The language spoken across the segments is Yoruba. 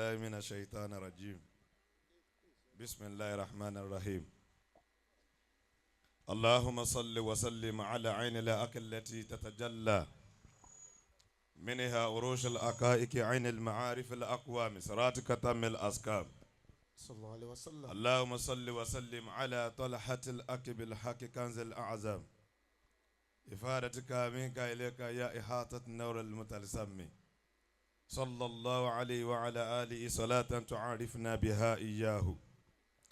بالله من الشيطان الرجيم. بسم الله الرحمن الرحيم. اللهم صل وسلم على عين الأكل التي تتجلى منها عروش الأقائك، عين المعارف الأقوام، صراطك تم الأسكام. صلى الله عليه وسلم. اللهم صل وسلم على طلحة الأكب الحق كنز الأعظم، إفادتك منك إليك يا إحاطة النور المتلسم، صلى الله عليه وعلى آله صلاة تعرفنا بها إياه.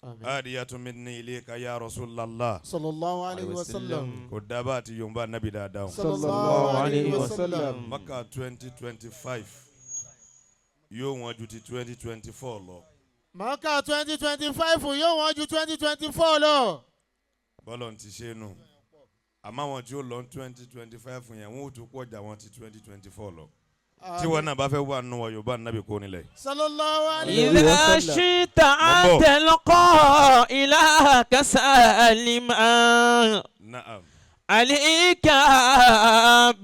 آمين. هادية مني إليك يا رسول الله. صلى الله عليه وسلم. Kò dábàá àti yorùbá nábì dáadáa. صلى الله عليه وسلم. Maka 2025 yóò wọ́n ju ti 2024 lọ. Maka 2025 yóò wọ́n ju 2024 lọ. Bọ́lọ̀ ti ṣe nù, àmọ́ àwọn tí ó lọ 2025 yẹn, wọ́n ò tún pọ̀ jà wọ́n ti 2024 lọ. Tí wọn náà bá fẹ́ wà nù wọ yorùbá nábì kó nílẹ̀. صلى الله عليه. إذا شئت أن Mambo. تلقى إلهك سالما، Naam. عليك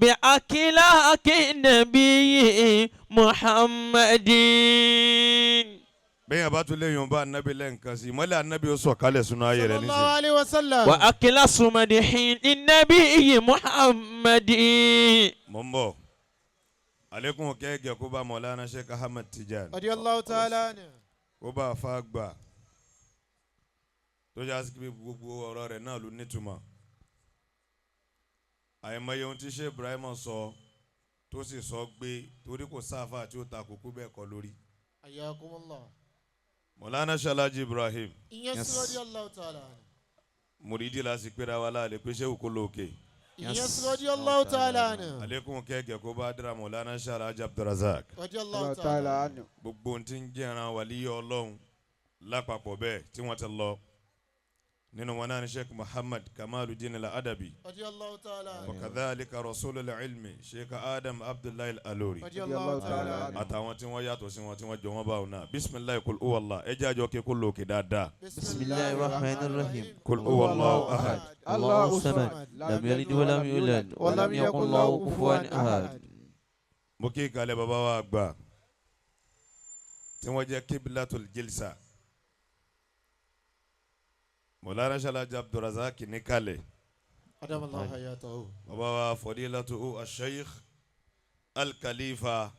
بأخلاق النبي محمد. Bẹ́ẹ̀ yẹn bá tún lé yorùbá nábì lẹ́ǹkan sí, ìmọ́lẹ̀ ànábì ó sọ̀ kálẹ̀ sínú ayé rẹ̀ صلى الله nísìnyí. عليه وسلم. وأخلص مدح للنبي محمد. Mọ̀ ń bọ̀, alekun kẹ́gẹ́ kó bá Mọ̀lánà Sheikh Ahmed Tijani, رضي الله تعالى عنه. Kó bá a fa gbà tó já sí pé gbogbo ọ̀rọ̀ rẹ̀ náà ló nítumọ̀. Àìmọye ohun tí Sheikh Ibrahim sọ tó sì sọ gbé, torí kò sáfà tí ó ta kókó bẹ́ẹ̀ kọ́ lórí. حياكم الله. Mọ̀lánà Shalaji Ibrahim. Yes. رضي الله تعالى عنه. Mùrídìí la sì pera wa láàlẹ́ pé ṣé kò lókè. Yes. رضي الله تعالى عنه. Alekun kẹ́gẹ́ kó bá dira Mọ̀lánà Shalaji Abdulrazak. رضي الله تعالى عنه. Gbogbo ohun tí ń jẹ́ran wàlíyé Ọlọ́run lápapọ̀ bẹ́ẹ̀ tí wọ́n ti lọ, nínú wọn náà ni Sheikh Muhammad Kamaluddin Al-Adabi. رضي الله تعالى عنه. وكذلك رسول العلم Sheikh Adam Abdullahi Al-Alori. رضي الله تعالى عنه. Àtàwọn tí wọ́n yàtọ̀ sí wọn tí wọ́n jọ wọ́n báwọn náà. Bisimilayi, kul huwa Allah. Ẹ jẹ́ àjọ kí kó lókè dáadáa. بسم الله الرحمن الرحيم. قل هو الله أحد. الله الصمد، لم يلد ولم يولد ولم يكن له كفوا أحد. Mo kí ìkàlẹ̀ bàbá wa àgbà tí wọ́n jẹ́ kiblatul jilsa, Mọ̀lára Ṣalájà Abdulrazak níkàlẹ̀. أدام الله حياته. Bàbá wa fadilatu asheikh al-Khalifa,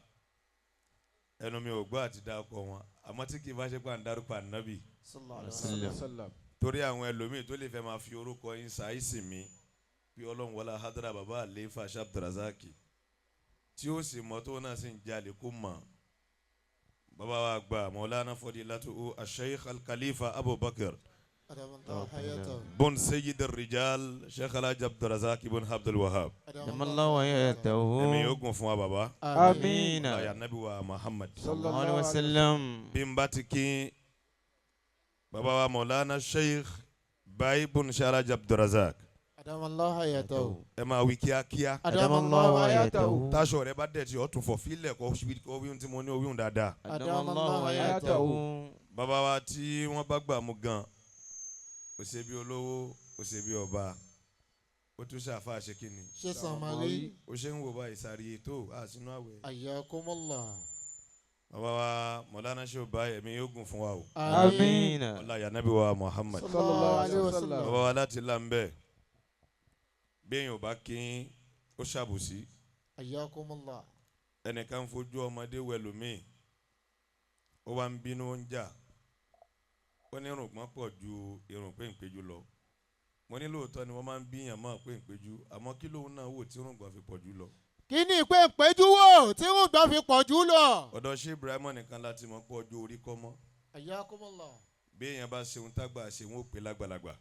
ẹnu mi ò gbọ́ àti dákọ̀ wọn, àmọ́ tí kì í bá ṣe pà ń dárúkọ ànábì, صلى الله عليه وسلم. Torí àwọn ẹlòmíì tó lè fẹ́ máa fi orúkọ yín ṣàìsì mi bí Ọlọ́run wọlé hadra bàbá àlééfà Abdulrazak, tí ó sì mọ́ tó náà sì ń jalè kó mọ̀. Bàbá wa gbà Mọ̀lánà fadilatu asheikh al-Khalifa Abubakar أدام الله حياته. bun sayyid rijal Sheikh Alhaji Abdulrazak ibn Abdul Wahab. أدام الله حياته. Ẹ̀mí yóò gùn fún wa, bàbá. آمين. Ọ̀yà nabi wa Muhammad. صلى الله عليه وسلم. Bí n bá ti kí bàbá wa Mọ̀lánà Sheikh bayi bun Alhaji Abdulrazak, أدام الله حياته. Ẹ máa wí kíákíá. أدام الله حياته. Táṣọ rẹ bá dẹ̀ tí ọ tún fọ̀ fílẹ̀ kọ́ wíhun tí mo ní wíhun dáadáa. أدام الله حياته. Bàbá wa tí wọ́n bá gbà mú gan, ó ṣe bí olówó, ó ṣe bí ọba, ó tún ṣàfà ṣe kí ni. Ṣe sàmárì. Ó ṣe ń wò báyìí sáré ètò àsínú àwẹ̀. حياكم الله. Bàbá wa Mọ̀lánà ṣe ò bá, ẹ̀mí yóò gùn fún wa o. آمين. Ọlá yànnàbí wa Muhammad. صلى الله عليه وسلم. Bàbá wa láti là ń bẹ̀, bí èèyàn ò bá kí ó ṣàbùsí. حياكم الله. Ẹnìkan fojú ọmọdé wẹlòmíì, ó wá ń bínú, ó ń jà, ó ní irùngbọ̀n pọ̀ ju irun péńpéjú lọ. Mo ní lóòótọ́ ni wọ́n máa ń bíyàn mọ́ péńpéjú, àmọ́ kí lóun náà wò tí irùngbọ̀n fi pọ̀ jù lọ? Kí ni ìpè ìpéjú wò tí irùngbọ̀n fi pọ̀ jù lọ? Ọ̀dọ̀ ṣé Ibrahim nìkan láti mọ̀ pé ọjọ́ orí kọ́ mọ́. حياكم الله. Bí èèyàn bá ṣe ohun tágbà ṣe, wọn ò pè lágbàlagbà.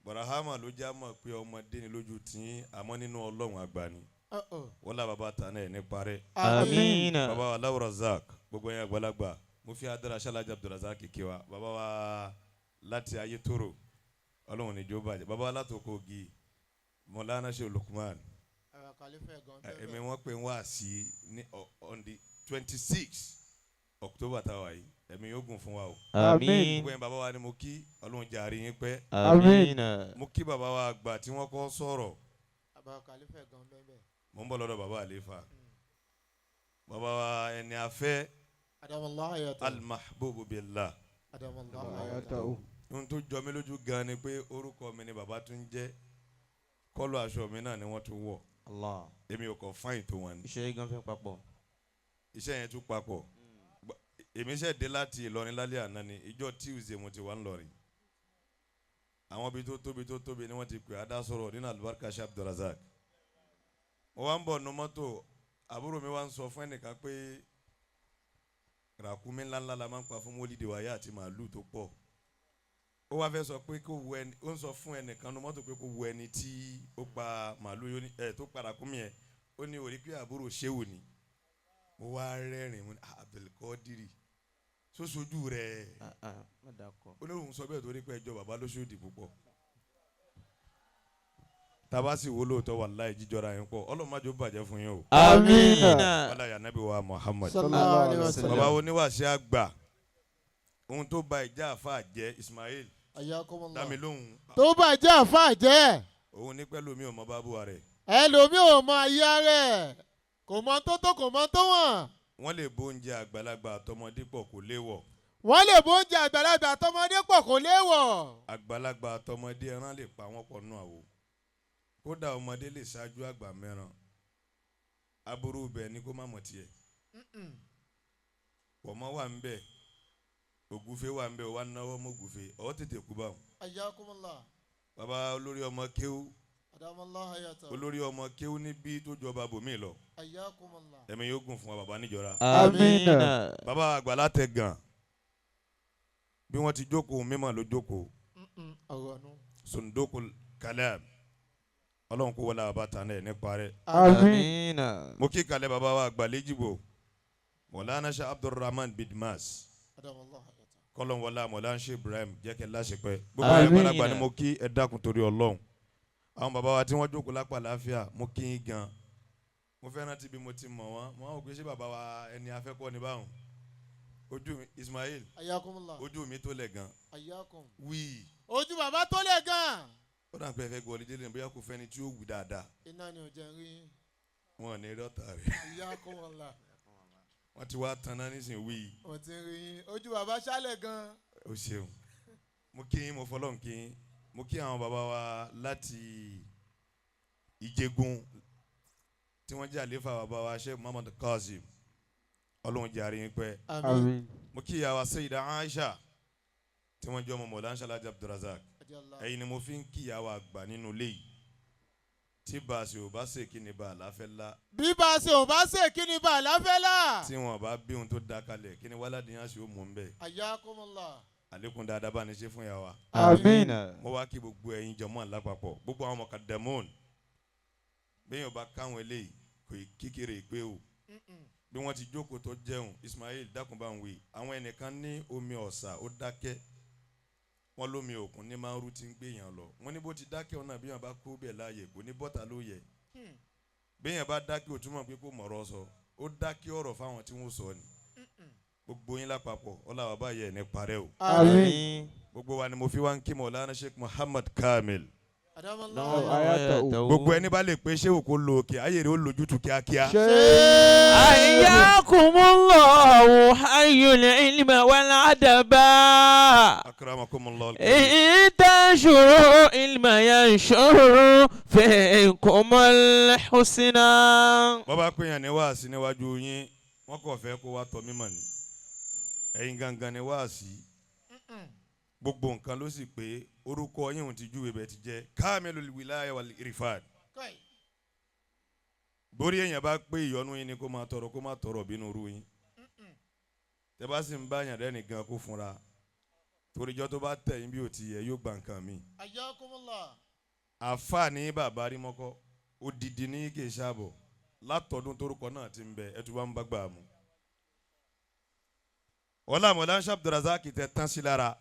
Bọ̀ràhámà ló já mọ̀ pé ọmọdé ni lójú tí, àmọ́ nínú Ọlọ́run àgbà ni. Wọ́n lá bàbá tàná ẹ̀ ní parẹ́. آمين. Bàbá wa Láwùrazak, gbogbo yẹn àgbàlagbà, mo fi adara Ṣálájà Abdulrazak kí wa. Bàbá wa láti ayé tóró, Ọlọ́run ní jó bàjẹ́. Bàbá wa láti Okogi, Mọ̀lánà ṣe Lukman, èmi wọ́n pè wá sí ní on the 26 October táwa yìí. Ẹ̀mí yóò gùn fún wa o. آمين. Gbogbo yẹn bàbá wa ni mo kí, Ọlọ́run jàre yín pẹ́. آمين. Mo kí bàbá wa àgbà tí wọ́n kọ́ sọ̀rọ̀. Mo ń bọ̀ lọ́dọ̀ bàbá àléfà, bàbá wa ẹni afẹ́. Adamallah hayatahu. Al-mahbubu billah. Adamallah hayatahu. Ohun tó jọ mí lójú gan ni pé orúkọ mi ni bàbá tún jẹ́, kọ́lọ̀ aṣọ mi náà ni wọ́n tún wọ̀. Allah. Èmi ò kàn fáyìn tó wọn ni. Iṣẹ́ yìí gan fẹ́ papọ̀. Iṣẹ́ yẹn tún papọ̀. Èmi ṣe dé láti Ìlọrin lálẹ́ àná ni, ìjọ Tuesday mo ti wà ńlọrin. Àwọn ibi tó tóbi tó tóbi ni wọ́n ti pè á dá sọ̀rọ̀ nínú alibarika Sheikh Abdulrazak. Mo wá ń bọ̀ nu mọ́tò, àbúrò mi wá ń sọ fún ẹnìkan pé ràkúnmí ńláńlá la máa ń pa fún mólídìí wáyé àti màálù tó pọ̀. Ó wá fẹ́ sọ pé kó wu ẹni, ó ń sọ fún ẹnìkan nu mọ́tò pé kó wu ẹni tí ó pa màálù yóò ní ẹ tó pa ràkúnmí yẹn, ó ní orí pé àbúrò ṣéwù ni. Mo wá rẹ́rìn-ín, mo ní Abdulkadiri sóṣojú rẹ̀. Ó ní òun sọ bẹ́ẹ̀ torí pé ẹjọ́ bàbá lóṣòdì púpọ̀. Tàbá sì wo lóòótọ́, wàláhì jíjọra yín pọ̀, Ọlọ́run má jẹ́ ó bàjẹ́ fún yín o. Amiina. Wàlá yà nábì wa Muhammad. Sallallahu alayhi wa sallam. Bàbá oníwàṣẹ àgbà, ohun tó ba ìjà àfa jẹ́ Ismail. Ayakumullah. Dámi lóhùn. Tó bá jẹ́ àfa jẹ́. Òun ní pẹ́lú mi ò mọ bábú wa rẹ̀. Ẹlòmíì ò mọ ayé rẹ̀, kò mọ tó tó, kò mọ tó wọ̀n. Wọ́n lè bo oúnjẹ àgbàlagbà àtọmọdé pọ̀, kò léwọ̀. Wọ́n lè bó oúnjẹ àgbàlagbà àtọmọdé pọ̀, kò léwọ̀. Àgbàlagbà àtọmọdé ẹran lè pa wọ́n pọ̀ nù àwo. Kódà ọmọdé lè ṣáájú àgbà mẹ́ran. Aburú bẹ̀ ni kó má mọ̀ tiẹ̀. Pọ̀mọ́ wà ń bẹ̀, ògúfe wà ń bẹ̀, wà náwó mọ́ ògúfe, ọ̀ tètè kú báwọn. Ayakumullah. Bàbá olórí ọmọ kéwú. Adamallah hayata. Olórí ọmọ kéwú níbí tó jọba bòmí lọ. Ayakumullah. Ẹ̀mí yóò gùn fún wa, bàbá níjọra. Amiina. Bàbá àgbà látẹ̀ gan. Bí wọ́n ti jókòó mímọ̀ ló jókòó. Ọ̀rọ̀ nu. Sundukul kalam. Ọlọ́run kó wọlé àbá tán ẹ̀ nípa rẹ̀. Amiina. Mo kí kalẹ̀ bàbá wa àgbà léjìgbò. Mọ̀lánà Sheikh Abdulrahman Bidmas. Adamallah hayata. Kọ́lọ́n wọlé Mọ̀lánà Sheikh Ibrahim jẹ́ kẹ́ láṣepẹ́. Gbogbo ẹ̀ gbàlagbà ni mo kí, ẹ dákun torí Ọlọ́run. Àwọn bàbá wa tí wọ́n jókòó lápá láàfíà, mo kí yín gan. Mo fẹ́ rántí bí mo ti mọ̀ wọ́n. Mo á wò pé ṣé bàbá wa ẹni afẹ́kọ́ ni báwọn. Ojú mi Ismail. Ayakumullah. Ojú mi tó lẹ̀ gan. Ayakum. Wíì. Ojú bàbá tó lẹ̀ gan. Ó dà pé ẹ fẹ́ gbọ́ ọlídé lẹ́nu, bóyá kò fẹ́ni tí ó wù dáadáa. Iná ni ò jẹ́ rí. Wọn ò ní rí ọ̀tá rẹ̀. Ayakumullah. Wọ́n ti wá tanná nísìnyí wíì. Wọ́n ti rí yín. Ojú bàbá ṣálẹ̀ gan. O ṣeun. Mo kí yín, mo fọlọ́n kí yín. Mo kí àwọn bàbá wa láti Ìjẹ̀gùn tí wọ́n jẹ́ àléfà bàbá wa Sheikh Muhammad Qasim. Ọlọ́run jẹ́ àárín pẹ́. Àmín. Mo kí ìyá wa Sayyida Aisha tí wọ́n jẹ́ ọmọ Mọ̀lá Ṣalájà Abdulrazak. Ẹ̀yin ni mo fi ń kí ìyá wa àgbà nínú ilé yìí. Tí bá a ṣe ò bá ṣe kí ni bá a láfẹ́ lá. Bí bá a ṣe ò bá ṣe kí ni bá a láfẹ́ lá. Tí wọn bá bí ohun tó da kalẹ̀, kí ni wàládìyàn ṣe ó mú un bẹ́ẹ̀. Ayakumullah. Àlékún dáadáa bá ní ṣe fún ìyá wa. Amiina. Mo wá kí gbogbo ẹ̀yin jọmọ́ lápapọ̀, gbogbo àwọn mọ̀kàdàmọ́ọ̀nù. Bẹ́ẹ̀ yóò bá káwọn eléyìí kò kíkéré pé o. Bí wọ́n ti jókòó tó jẹun, Ismail dákun bá ń wí. Àwọn ẹnìkan ní omi ọ̀sà ó dákẹ́. Wọ́n lómi òkun ní máa ń rú tí ń gbé yàn lọ. Wọ́n ní bó ti dákẹ́ ọ̀nà bí wọ́n bá kó bẹ̀ láàyè kò ní bọ́tà ló yẹ. Bí yẹn bá dákẹ́ ò túmọ̀ pé kó mọ̀rọ̀ sọ. Ó dákẹ́ ọ̀rọ̀ fáwọn tí wọ́n sọ ni. Gbogbo yín lápapọ̀, ọlá bàbá yẹ ní parẹ́ o. Àmín. Gbogbo wa ni mo fi wá ń kí Mọ̀lánà Sheikh Muhammad Kamil. Adamallah. Gbogbo ẹni bá lè pé ṣé òkú lo òkè ayé rẹ̀ ó lójútu kíákíá. Ayyakumullahu hayyul ilma wal adaba. Akramakumullah. إن تنشروا علما ينشر فيكم الحسنى. Bọ́bá péyàn ní wáàsí níwájú yín, wọ́n kàn fẹ́ kó wá tọ́ mímọ̀ ni. Ẹ̀yin gangan ni wáàsí. Gbogbo nǹkan ló sì pé orúkọ yín ti júwe bẹ́ẹ̀ ti jẹ́ Kamilul Wilaya wal Irfan. Borí èèyàn bá pé ìyọnu yín ni kó máa tọrọ, kó máa tọrọ bínú ru yín. Tẹ bá sì ń bá yàn rẹ́ni gan kó funra. Toríjọ́ tó bá tẹ̀ yín bí ò ti yẹ yóò gba nǹkan mi. Ayakumullah. Àfa ní bàbá rí mọ́kọ́, odidi ní kì í ṣàbọ̀. Látọ̀dún torúkọ náà ti ń bẹ, ẹ tún bá ń bá gbà mú. Ọlá Mọ̀lá Abdulrazak tẹ tán sí lára.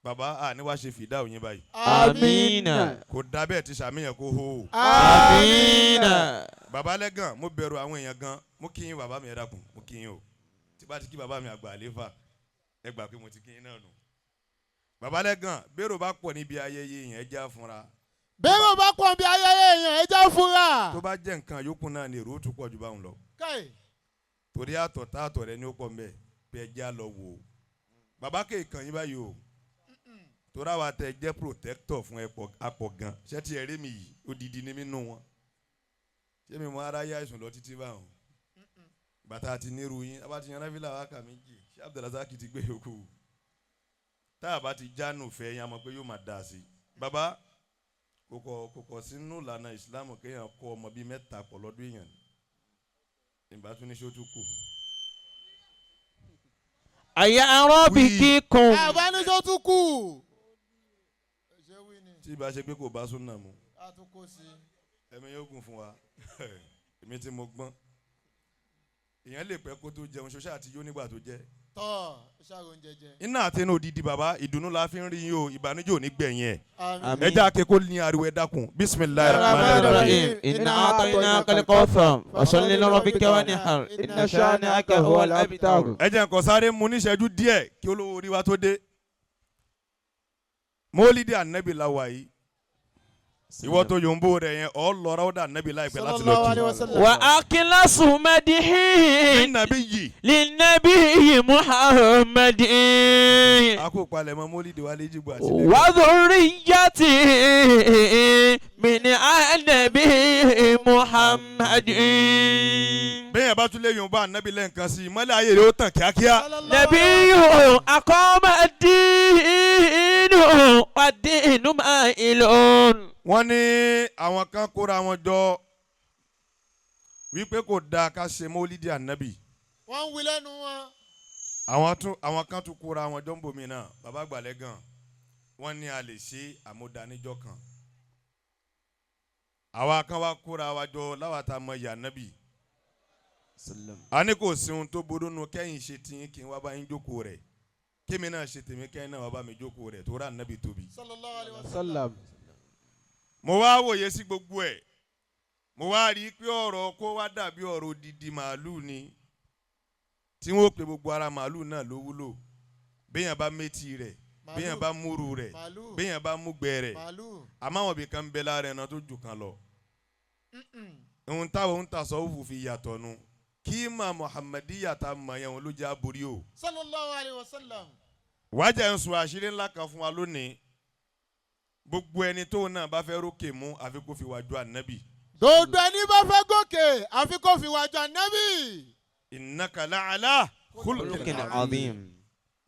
Bàbá a ní wàá ṣe fìdá òyìn báyìí. Amiina. Kò dá bẹ́ẹ̀ ti ṣàmìyàn kó hó. Amiina. Bàbá lẹ́gàn, mo bẹ̀rù àwọn èèyàn gan. Mo kí yín bàbá mi, ẹ dákun, mo kí yín o. Tí bá ti kí bàbá mi àgbà àléfà, ẹ gbà pé mo ti kí yín náà nù. Bàbá lẹ́gàn, bérò bá pọ̀ níbi ayẹyẹ yẹn, ẹ já fúnra. Bérò bá pọ̀ níbi ayẹyẹ yẹn, ẹ já fúnra. Tó bá jẹ́ nǹkan yòókù náà ni èrò ó tún pọ̀ ju báwọn lọ. Káì. Torí àtọ̀ tá àtọ̀ rẹ ní ó pọ̀ mbẹ́ pé ẹ já lọ wò ó. Bàbá kéèkàn yín báyìí o. Torí àwa tẹ jẹ́ protector fún ẹ̀pọ̀ apọ̀ gan. Ṣé ti ẹ̀rí mi yìí? Odidi ni mí nù wọn. Ṣé mi mọ ara yá ìsùn lọ títí báwọn? Bàtà àti nírú yín, abá ti yan náfìlà wákà méjì. Ṣé Abdulrasaq ti gbé yòókù? Tá a bá ti jánu fẹ́ yín, a mọ̀ pé yóò máa dà sí i. Bàbá kò kọ̀ sínú ìlànà ìsìlámù kéèyàn kọ́ ọmọ bíi mẹ́ta pọ̀ lọ́dún èèyàn. Ìbá tún ní ṣó tún kù. Àyà rọ́bìkì kùn. Ẹ bá ní sọ tún kù. Ṣé wí ni? Tí ìbá ṣe pé kò bá súnà mu. A tún kó sí. Ẹ̀mí yóò gùn fún wa. Èmi tí mo gbọ́n. Èèyàn lè pẹ́ kó tó jẹun ṣoṣẹ́ àti yó nígbà tó jẹ́. Tọ́ ṣàrò oúnjẹ jẹ. Iná àti inú odidi bàbá ìdùnnú la fi ń rí yín o, ìbànújẹ́ ò ní gbẹ̀yìn ẹ̀. Àmín. Ẹ jẹ́ àkekó ní ariwo ẹ dákun. Bisimilayi rahman rahim. إنا أعطيناك الكوثر فصل لربك وانحر إن شانئك هو الأبتر. Ẹ jẹ́ nǹkan sáré mu níṣẹ́jú díẹ̀ kí olówó orí wa tó dé. Mólídì ànábì la wà yìí. Ìwọ tó yòǹbó rẹ̀ yẹn, ọ̀ lọ́ra ó dà ànábì láìpẹ́ láti lọ Sallallahu kí. alaihi wasallam. وأخلص مدحي Nàbí yìí. للنبي محمد A kò palẹ̀ mọ́ mólídì wa léjìgbò àti lẹ́kọ̀ọ́. وذريته من النبي محمد. Bẹ́ẹ̀ yẹn bá tún lé yòǹbó ànábì lẹ́ǹkan sí i, ìmọ́lẹ̀ ayé rẹ̀ ó tàn kíákíá. نبي أقام الدين والدين مائل. Wọ́n ní àwọn kan kóra wọn jọ wípé kò dáa ká ṣe mólídì ànábì. Wọ́n ń wí lẹ́nu wọn. Àwọn kan tún kóra wọn jọ ń bomi náà, bàbá àgbàlẹ̀ gan. Wọ́n ní a lè ṣe àmúdaníjọ́ kan. Àwa kan wá kóra wa jọ láwa tá a mọ ìyá ànábì. A ní kò sí ohun tó burú nu kẹ́yìn ṣe tiyín kí n wá bá yín jókòó rẹ̀. Kémi náà ṣe tèmi kẹ́yìn náà wá bá mi jókòó rẹ̀ tó rà ànábì tóbi. Sallallahu alaihi wasallam. Mo wá wòye sí gbogbo ẹ̀. Mo wá rí i pé ọ̀rọ̀ kó wá dàbí ọ̀rọ̀ odidi màálù ni. Tí wọ́n ó pe gbogbo ara màálù náà ló wúlò. Béèyàn bá méjì rẹ̀, béèyàn bá múru rẹ̀, Màálù. béèyàn bá múgbẹ rẹ̀. Màálù. Àmọ́ àwọn ibì kan ń bẹ lára ẹran tó jù kan lọ. Ohun táwọn ń tasawufu fi yàtọ̀ nu. Kí mà Muhammadiyya ta mọ̀ yẹn òun ló jẹ́ aborí o. Sallallahu alaihi wasallam. Wájà ń sọ àṣírí ńlá kan fún wa lónìí. Gbogbo ẹni tóun náà bá fẹ́ rókè mú àfi kó fi wájú ànábì. Gbogbo ẹni bá fẹ́ gòkè àfi kó fi wájú ànábì. Innaka la'ala khuluqin خلق عظيم.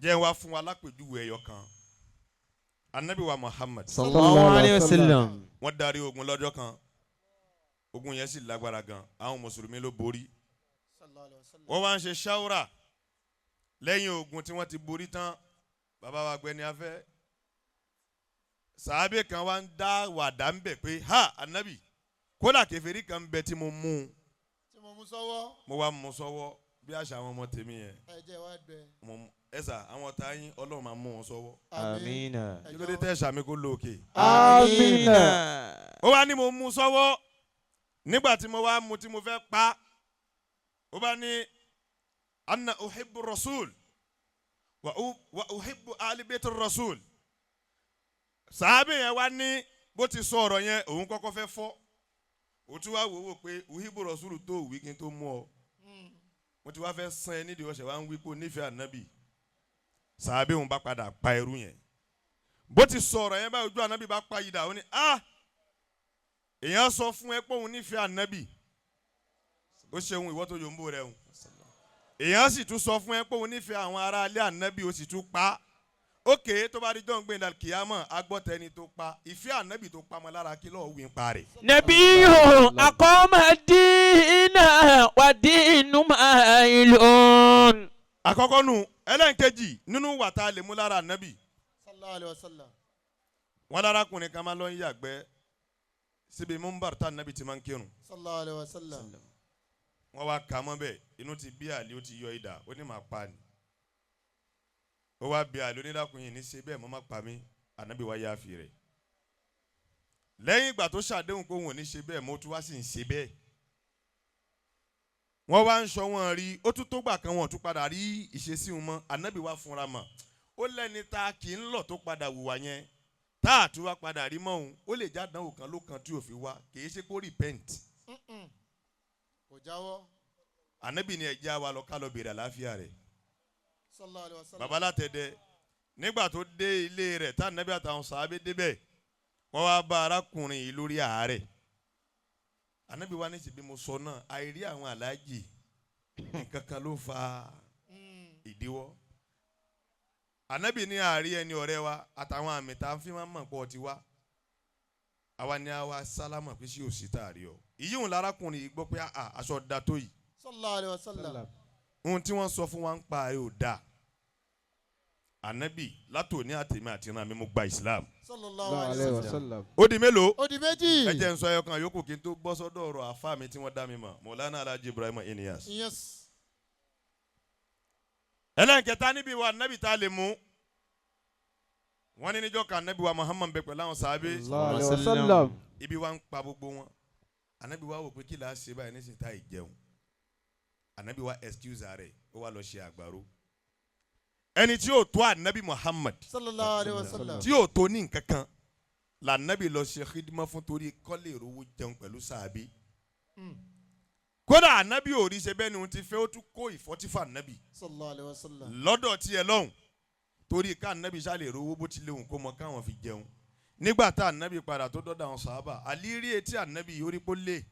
Jẹ́ wá fún wa lápèjúwe ẹyọ kan. Ànábì wa Muhammad. صلى الله عليه وسلم. Wọ́n darí ogun lọ́jọ́ kan. Ogun yẹn sì lágbára gan. Àwọn mùsùlùmí ló borí. Sallallahu alaihi wasallam. Wọ́n wá ń ṣe ṣáúrà lẹ́yìn ogun tí wọ́n ti borí tán. Bàbá wa gbẹni afẹ́. Sàábé kan wá ń dá wàdà ń bẹ̀ pé ha ànábì kódà kèfèrí kan ń bẹ tí mo mú un. Tí mo mú sọ́wọ́. Mo wá mú sọ́wọ́ bí àṣà àwọn ọmọ tèmi yẹn. Ẹ jẹ́ wá gbẹ. Mo mú ẹ̀sà àwọn ọ̀tá yín Ọlọ́run máa mú wọn sọ́wọ́. آمين. Kí ló dé tẹ́ sàmì kó lọ òkè? آمين. Ó wá ní mo mú sọ́wọ́ nígbà tí mo wá mú tí mo fẹ́ pa ó bá ní anna uhibbu rasul wa uhibbu ali bait rasul. Sàábì yẹn wá ní bó ti sọ ọ̀rọ̀ yẹn òun kọ́kọ́ fẹ́ fọ́ òun tún wá wò ó pé uhibbu rasul tó wí kí n tó mú ọ mo ti wá fẹ́ sàn ẹ nídìí ọ̀sẹ̀ wá ń wí pé o nífẹ̀ẹ́ ànábì. Sàábì òun bá padà pa ẹrú yẹn bó ti sọ ọ̀rọ̀ yẹn báyìí ojú ànábì bá pa yìí dà ó ní ah èèyàn sọ fún ẹ pé òun nífẹ̀ẹ́ ànábì ó ṣeun ìwọ tó yòǹbó rẹ o èèyàn sì tún sọ fún ẹ pé òun nífẹ̀ẹ́ àwọn aráalé ànábì ó sì tún pa á ókè tó bá di jọ́ ń gbé kìámọ̀ agbọ́tẹni tó pa ìfẹ́ ànábì tó pamọ́ lára kí lọ́ọ́ wí ń pa rẹ̀. نبي أقام الدين والدين مائل. Àkọ́kọ́ nu ẹlẹ́nkejì nínú wà tá a lè mú lára ànábì. Sallallahu alaihi wasallam. Wọn lárakùnrin kan máa lọ ń yàgbẹ́ síbi múmbàr tá ànábì ti máa ń kírun. Sallallahu alaihi wasallam. Wọ́n wá kà á mọ́ bẹ́ẹ̀ inú ti bí àlè ó ti yọ idà ó ní màá pa ni. Ó wá bí àlè onídàkùn yìí ní ṣe bẹ́ẹ̀ mọ́ má pa mí ànábì wá yááfì rẹ̀. Lẹ́yìn ìgbà tó ṣàdéhùn pé òun ò ní ṣe bẹ́ẹ̀ mọ́ ó tún wá sì ń ṣe bẹ́ẹ̀. Wọ́n wá ń sọ wọn rí ó tún tó gbà kan wọn ò tún padà rí ìṣesí wọn mọ́ ànábì wá fúnra mọ̀ ó lẹ́ni tá a kì í lọ̀ tó padà wùwà yẹn tá a tún wá padà rí mọ́ òun ó lè jádánwò kan ló kan tí ò fi wá kì í ṣe kó repent. Kò jáwọ́. Ànábì ni ẹja wa lọ ká lọ bèrè àlàáfíà rẹ̀. Sallallahu alaihi wasallam. Baba látẹ̀dẹ̀ nígbà tó dé ilé rẹ̀ tá ànábì àtàwọn sàábé débẹ̀ wọ́n wá bá arákùnrin yìí lórí àárẹ̀. Ànábì wa ní ṣebí mo sọ náà àìrí àwọn aláàjì nǹkan kan ló fa ìdíwọ́. Ànábì ní àárí ẹni ọ̀rẹ́ wa àtàwọn àmì tá a fi máa ń mọ̀ pọ̀ ti wá. Àwa ni àwa sálámà pé sí òsì tá a rí ọ. Ìyíhùn lárákùnrin yìí gbọ́ pé aṣọ da tó yìí. Sallallahu alaihi wasallam. Ohun tí wọ́n sọ fún wa ń pa ẹ̀ ò dáa. Ànábì látòní àtèmi àti ìran mi mo gba Islam. Sallallahu alaihi wasallam. Ó di mélòó? Ó di méjì. Ẹ jẹ́ n sọ ẹyọ kan yòókù kí n tó bọ́ sọ́dọ̀ ọ̀rọ̀ àfa mi tí wọ́n dá mi mọ̀ Mọ̀lánà Alhaji Ibrahim Inyas. Yes. Ẹlẹ́nkẹta níbi wa ànábì tá a lè mú. Wọ́n ní níjọ́ kan ànábì wa Muhammad bẹ pẹ̀lú àwọn sàábé. Ibi wa ń pa gbogbo wọn. Ànábì wa wò pé kí là á ṣe báyìí nísìnyí tá ìjẹun. Ànábì wa excuse rẹ̀ ó wá lọ ṣe àgbàro. Ẹni tí yóò tó ànábì Muhammad. Sallallahu alaihi wasallam. Tí yóò tó ní nǹkan kan lànàbì lọ ṣe xidima fún torí kọ́lé ìrówó jẹun pẹ̀lú sàábé. Kódà ànábì ò rí ṣe bẹ́ẹ̀ ni òun ti fẹ́ ó tún kó ìfọ́tífà ànábì. Sallallahu alaihi wasallam. Lọ́dọ̀ tiẹ̀ lọ́hùn torí ká ànábì ṣá lè rówó bó ti léwu kó mọ káwọn fi jẹun. Nígbà tá ànábì padà tó dọ́dọ̀ àwọn sàábà àlírí etí ànábì orí pó lé.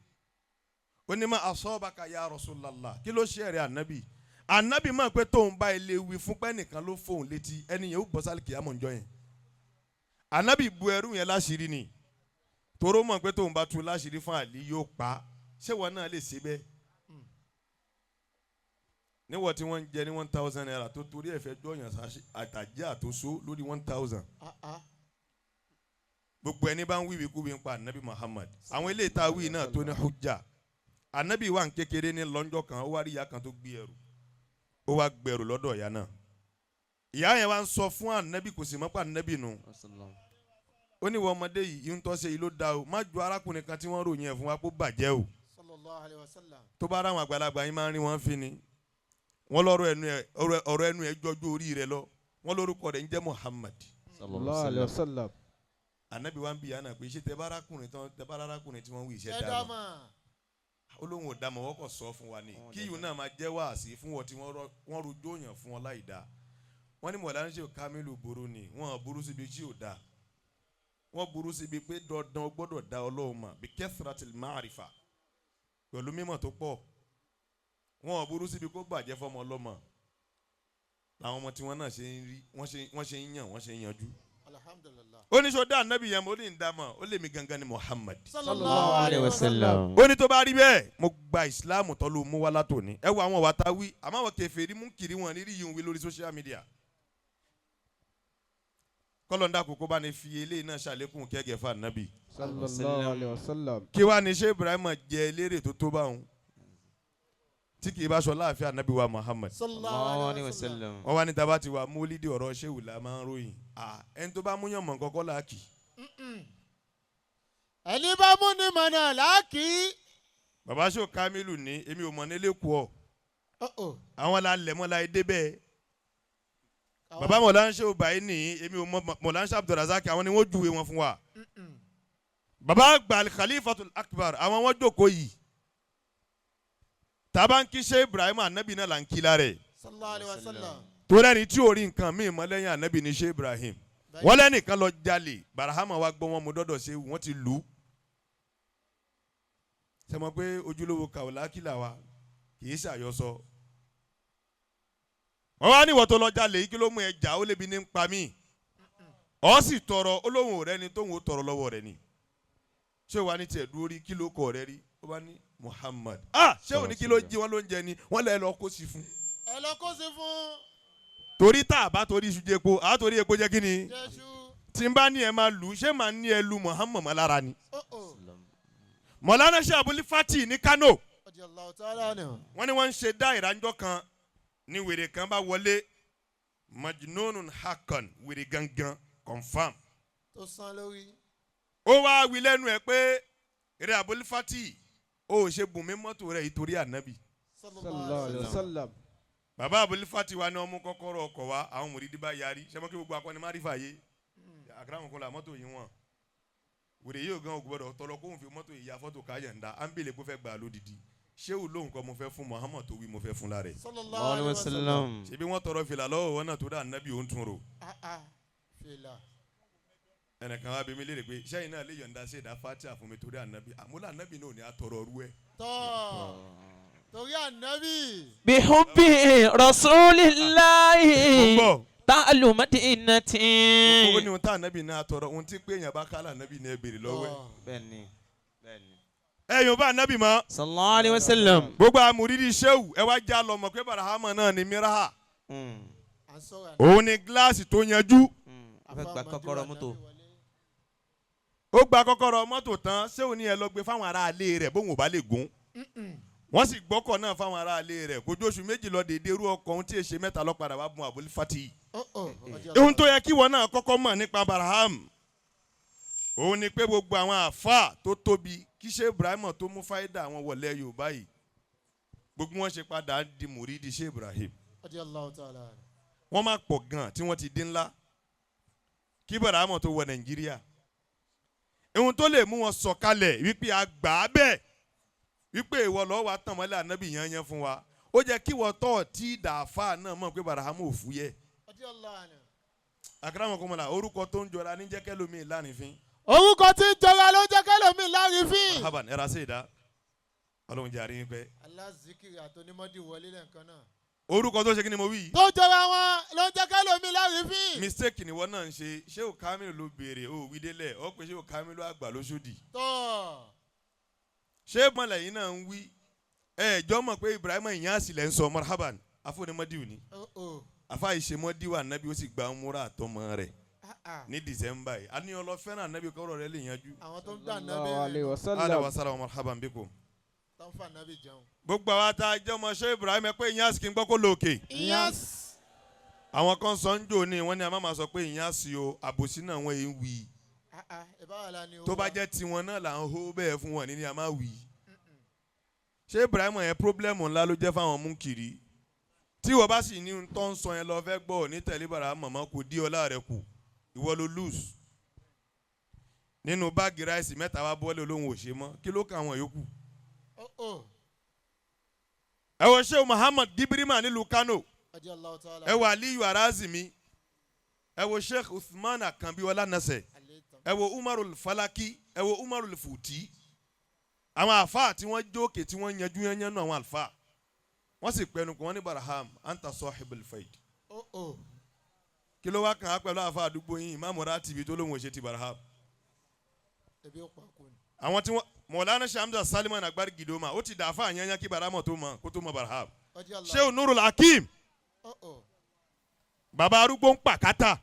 Ó ní ma asabaka ya Rasulallah kí ló ṣe ẹ̀rẹ̀ ànábì. Ànábì mọ̀ pé tóun bá ilé wí fún pẹ́ nìkan ló fóun létí ẹni yẹn ó bọ́ sálì kìámọ̀ ńjọ́ yẹn. Ànábì bu ẹrú yẹn láṣìírí ni toró mọ̀ pé tóun bá tú láṣìírí fún Àlí yóò pa ṣé wọn náà lè ṣe bẹ́ẹ̀. Níwọ̀ tí wọ́n ń jẹ ní 1,000 naira tó torí ẹ̀fẹ́ gbọ́yàn àtàjẹ́ àtòsó lórí 1,000. Gbogbo ẹni bá ń wíwí kú bí ń pa Ànábì Muhammad. Àwọn ilé ìta wí náà tó ní hujja. Ànábì wà ń kékeré ní lọ́njọ́ kan ó wá rí ìyá kan tó gbé ẹrù. Ó wá gbẹrù lọ́dọ̀ ìyá náà. Ìyá yẹn wá ń sọ fún Ànábì kò sì mọ́ pa Ànábì nù. Ó ní wọ́n ọmọdé yìí ń tọ́sẹ̀ yìí ló da o má ju arákùnrin kan tí wọ́n ròyìn ẹ̀ fún wa kó bàjẹ́ o. Sallallahu alaihi wasallam. Tó bá ráwọn àgbàlagbà yín máa ń rí wọn fi ni. Wọ́n lọ́rọ̀ ẹnu ẹ̀ ọ̀rọ̀ ẹnu ẹ̀ jọjú orí rẹ̀ lọ. Wọ́n lórúkọ rẹ̀ ń jẹ́ Muhammad. Sallallahu alaihi wasallam. Ànábì wa ń bi ìyá náà pé ṣé tẹ bá arákùnrin tí wọ́n wí iṣẹ́ dáná. Ó lóun ò dámọ̀ wọ́n kò sọ fún wa ni kí ìhun náà máa jẹ́ wáàsí fún wọn tí wọ́n rojọ́ yàn fún wọn láì dáa. Wọ́n ní Mọ̀lánà Ṣéhù Kamilu burú ni wọ́n burú síbi tí ò dáa. Wọ́n burú síbi pé dandan gbọ́dọ̀ dá Ọlọ́run mọ̀ bí kathratil ma'rifa pẹ̀lú mímọ̀ tó pọ̀. Wọ́n burú síbi kó bàjẹ́ fọmọ ọlọ́mọ. Làwọn ọmọ tí wọ́n náà ṣe ń rí wọ́n ṣe ń yàn wọ́n ṣe ń yanjú. Alhamdulillah. Ó ní sọ dá ànábì yẹn mo ní ìdámọ̀ ó lè mi gangan ni Muhammad. Sallallahu alaihi wasallam. Ó ní tó bá rí bẹ́ẹ̀ mo gba ìsìláàmù tó ló mú wá látòní. Ẹ wo àwọn wàtá wí àmọ́ àwọn kèfèrí mú kiri wọn ní rí yìí ń wí lórí social media. Kọ́lọ́ndà kókó bá ní fi eléyìí náà ṣàlékún kẹ́gẹ́ fún ànábì. Sallallahu alaihi wasallam. Kí wàá ní ṣé Ibrahim jẹ eléré tó tó báwọn tí kì í bá sọ láàfin ànábì wa Muhammad. Sallallahu alaihi wasallam. Wọ́n wá ní tá bá ti wà mólídìí ọ̀rọ̀ ṣéwù la máa ń ròyìn. Ẹni tó bá múyàn mọ̀ kọ́kọ́ là á kì. Ẹni bá mú ni mọ̀nà làákì. Bàbá Ṣéhù Kamilu ní èmi ò mọ̀ nílé kú ọ. Àwọn la lẹ̀ mọ́ la dé bẹ́ẹ̀. Bàbá Mọ̀lánà Ṣéhù Báyìí ní èmi ò mọ̀ Mọ̀lánà Ṣéhù Abdulrazak àwọn ni wọ́n júwe wọn fún wa. Bàbá àgbà Khalifatul Akbar àwọn wọ́n jókòó yìí. Tàbá ń kí ṣe Ibrahim anabi náà là ń kí lára ẹ̀. Sallallahu alaihi wasallam. Torí ẹni tí ò rí nǹkan míì mọ́ lẹ́yìn anabi ní ṣe Ibrahim. Wọ́n lẹ́nìkan lọ jalè Barahama wa gbọ́ wọn mú dọ́dọ̀ ṣe wọ́n ti lù ú. Ṣé mo pé ojúlówó kàwé wa kì í ṣàyọsọ. Wọ́n wá ní ìwọ tó lọ jalè yìí kí ló mú ẹ jà ó lébi ní pa mí. Ó sì tọrọ olóhùn rẹ ni tóhùn ó tọrọ lọ́wọ́ rẹ ni. Ṣé wàá ní tiẹ̀ dúró rí kí ló kọ rẹ rí? Ó bá ní Muhammad. Ṣé òní kí ló jí wọn ló ń jẹ ni wọ́n lẹ́ lọ kó sí fún. Ẹ lọ kó sí fún. Torí tá a bá torí iṣu jẹ epo a torí epo jẹ kí ni. Tí n bá ní ẹ máa lù ṣé màá ní ẹ lu Muhammad mọ́ lára ni. Mọ̀lánà Ṣéhù Abul Fati ní Kano. Wọ́n ní wọ́n ń ṣe dá ìránjọ́ kan ní wèrè kan bá wọlé Majnunun hakan wèrè gangan confam. Tó san lórí. Ó wá wí lẹ́nu ẹ̀ pé eré Abul Fati ó ṣe bùnmi mọ́tò rẹ̀ ìtorí ànábì. Sallallahu alaihi wasallam. Bàbá Abul Fati wa ní ọmú kọ́kọ́rọ́ ọkọ̀ wa àwọn mùrídìí bá yarí ṣé mọ́ kí gbogbo akọni má rí fàyè àkàrà kò la mọ́tò yìí wọ̀n wèrè yóò gan ògbọ́dọ̀ tọrọ kóhun fi mọ́tò yìí ya fọ́tò káyọ̀ ń da à ń bèlè kó fẹ́ gbà lódìdí. Ṣéwù lóhùn kọ́ mo fẹ́ fún Muhammad tó wí mo fẹ́ fún lára ẹ̀. Sallallahu Alaihi alaihi wasallam. wasallam. Ṣebí wọ́n tọrọ fìlà lọ́wọ́ wọn náà tó dá ànábì òun tún rò. Ah, ah, fìlà. Ẹnìkan wá bí mi léèrè pé sẹ́yìn náà lè yọ̀ǹda sí ìdá fatia fún mi torí ànábì, àmúlò ànábì náà ò ní àtọrọ rú ẹ. Tọ́ torí ànábì. بحب رسول الله Mo ń bọ̀. تعلو مدينتي. Ó ní ohun tá ànábì náà tọrọ, ohun tí pé èèyàn bá kálá ànábì náà béèrè lọ́wọ́ ẹ̀. Tọ́. Bẹ́ẹ̀ni, bẹ́ẹ̀ni. Ẹ yóò bá ànábì mọ́. Sallallahu alaihi wasallam. Gbogbo àmúrídìí ṣéwù ẹ wá já lọ mọ̀ pé barahama náà ni miraha. À ń sọ̀rọ̀ ànábì. Òun ni gíláàsì tó yanjú. A fẹ́ gba kọ́kọ́rọ́ mọ́tò. Ó gba kọ́kọ́rọ́ mọ́tò tán, ṣéwù ni ẹ lọ gbé fáwọn aráalé rẹ̀ bóun ò bá lè gún. Wọ́n sì gbọ́kọ̀ náà fáwọn aráalé rẹ̀ kójú oṣù 2 lọ déédéé irú ọkọ̀ ohun tí èṣe 3 lọ́padà wá bùn Abul Fati. Oh, oh, ọjọ́ Ohun tó yẹ kí wọn náà kọ́kọ́ mọ̀ nípa Barham òun ni pé gbogbo àwọn àáfàá tó tóbi kí ṣe Ibrahim tó mú fáídà àwọn wọlé Yorùbá yìí, gbogbo wọn ṣe padà di mùrídìí ṣe Ibrahim. Radiyallahu ta'ala anhu. Wọ́n máa pọ̀ gan tí wọ́n ti dín ńlá kí Barham tó wọ Nàìjíríà. Ohun tó lè mú wọn sọ̀kalẹ̀ wípé a gbà á bẹ́ẹ̀ wípé ìwọ lọ́ọ́ wa tàn mọ́lẹ̀ ànábì yanyan fún wa, ó jẹ́ kí wọ́n tọ́ tí dàáfà náà mọ̀ pé Barham ò fúyẹ́. Radiyallahu anhu. Akramakumullah, orúkọ tó ń jọra ní jẹ́kẹ́ lómi ìlànìfín. Orúkọ tí ń jọra ló jẹ́ kẹ́lòmíì láàrin fín. Marhaban, ẹ̀rọ ṣe ìdá ọlọ́run jẹ́ àríyìn pẹ́. Aláàzíkiri àtonímọ́dì wọlé lẹ́ǹkan náà. Orúkọ tó ṣe kí ni mo wí yìí. Tó jọra wọn ló jẹ́ kẹ́lòmíì láàrin fín. Mistake ni wọ́n náà ń ṣe. Ṣé o Kamilu ló béèrè o wí délẹ̀ ọ pé ṣé o Kamilu àgbà lóṣòdì. Tọ́ Ṣé mọ̀lẹ́ yìí náà ń wí ẹ jọ mọ̀ pé Ibrahim Inyas lẹ́ ń sọ. Marhaban, afọ́nimọ́dìwò ni. Oh, oh. Afa ìṣemọ́dìwò ànábi ó sì gba múra àtọmọ rẹ̀ Ah, ah. ní December yìí. A ní ọlọ fẹ́ràn ànábi kọ́rọ̀ rẹ̀ lè yanjú. Àwọn tó ń gbà nábì Sallallahu alaihi rẹ̀ wasallam. Ala wa sala wa marhaban bikum. tó ń fà nábì jẹun. Gbogbo àwa tá a jẹ́ ọmọ ṣé Ibrahim ẹ pé Inyas kí n gbọ́ kó lóòkè. Iyas. Àwọn kan sọ ń jò ní wọ́n ní a má ma sọ pé Inyas o, àbòsí náà wọ́n yìí ń wí. Ah, ah. Ìbáwá la ni owó Tó bá wa. jẹ́ tiwọn náà là ń hó bẹ́ẹ̀ fún wọn ní ni a má wí. Ṣé Ibrahim yẹn pírọ́blẹ́mù ńlá ló jẹ́ fáwọn mú kiri. Tí wọ́n bá sì ní ohun tó ń sọ yẹn lọ fẹ́ gbọ́ ní tẹ̀lé bàrà mọ̀mọ́ kò dí ọlá rẹ̀ kù, ìwọ ló lose. Nínú báàgì ráìsì 3 wá bọ́lé olóhùn ò ṣe mọ́, kí ló kà àwọn yòókù? Oh, oh. Ẹ wo Shehu Muhammad Gibrima nílùú Kano. Radiyallahu ta'ala. Ẹ wo Aliyu Arazimi, ẹ wo Sheikh Uthman Akanbi Ọlánàṣẹ, ẹ wo Umarul Falaki, ẹ wo Umarul Futi. Àwọn àfáà tí wọ́n jókè tí wọ́n yanjú yanyan náà, àwọn àlfáà wọ́n sì pẹnu kò wọ́n ní Barham anta sahibul faid. Oh, oh. Kí ló wá kàn á pẹ̀lú àfáà àdúgbò yín Imam Ratibi tó lóun ò ṣe ti Barham? Ebi ó pa kú ni. Àwọn tí wọ́n Mọ̀lánà Shamsa Saliman Agbari Gidoma ó ti dà àfáà yanyan kí Barham tó mọ̀ kó tó mọ̀ Barham. Radiyallahu. Shehu Nurul Hakim, Oh, oh. bàbá arúgbó ń pàkátà.